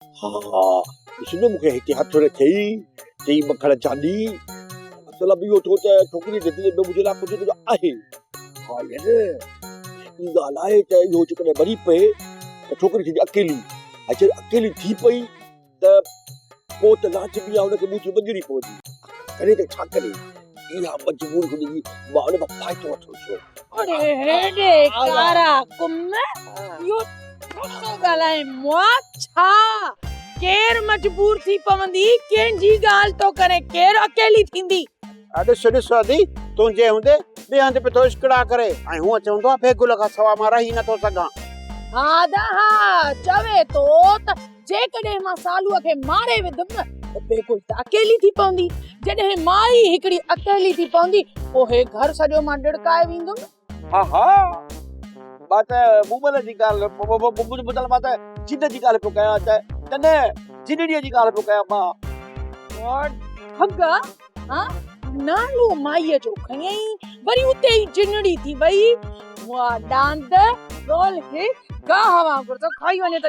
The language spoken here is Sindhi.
ها ڏس نه مون کي هتي هٿ رکيئي، چئي مکڻ چاندي، مطلب اهو ٿيو ته ڇوڪري جي دل ۾ منهنجي لاء ڪجهه ڪجهه آهي. ها يار هڪڙي ڳالهه آهي ته اهو جيڪڏهن مري پئي ته ڇوڪري ٿيندي اڪيلي ۽ جي اڪيلي ٿي پئي ته پوء ته لازمي آهي هن کي منهنجي مڃڻي پوندي. ڪري ته ڇا ڪري؟ اها مجبوري هن جي مان ان مان فائدو وٺڻ ڇو؟ اڙي هيڏي ڪارا ڪم اهو ڇو ٿو ڳالهائين مئا ڇا؟ ڪير مجبور ٿي پوندي ڪنهن جي ڳالهه ٿو ڪرين ڪير اڪيلي ٿيندي؟ ڏس ڏس ادي تنهنجي هوندي ٻئي هنڌ پيو ٿو اشڪڙا ڪري ۽ هونء چوندو آ بيگل کان سوا مان رهي نٿو سگهان. ها ادا ها چوي ٿو ته جيڪڏهن مان سالوء کي ماري وڌم ته بيگل ته اڪيلي ٿي پوندي. جڏهن مائي هڪڙي اڪيلي ٿي پوندي، پوء هي گهر سڄو مان ڏڙڪائي ويندم. ها ها، مان ته مومل جي ڳالهه، مطلب مان ته جن جي ڳالهه پيو ڪيان ته نه جنڙيء جي ڳالهه پيو ڪيان مان. ٺڳ ها، نالو مائيء جو کنيائين، وري اتي ئي جنڙي ٿي وئي. مئا ڏاند، ڳولهه کي گاهه وانگر ٿو کائي وڃي ته.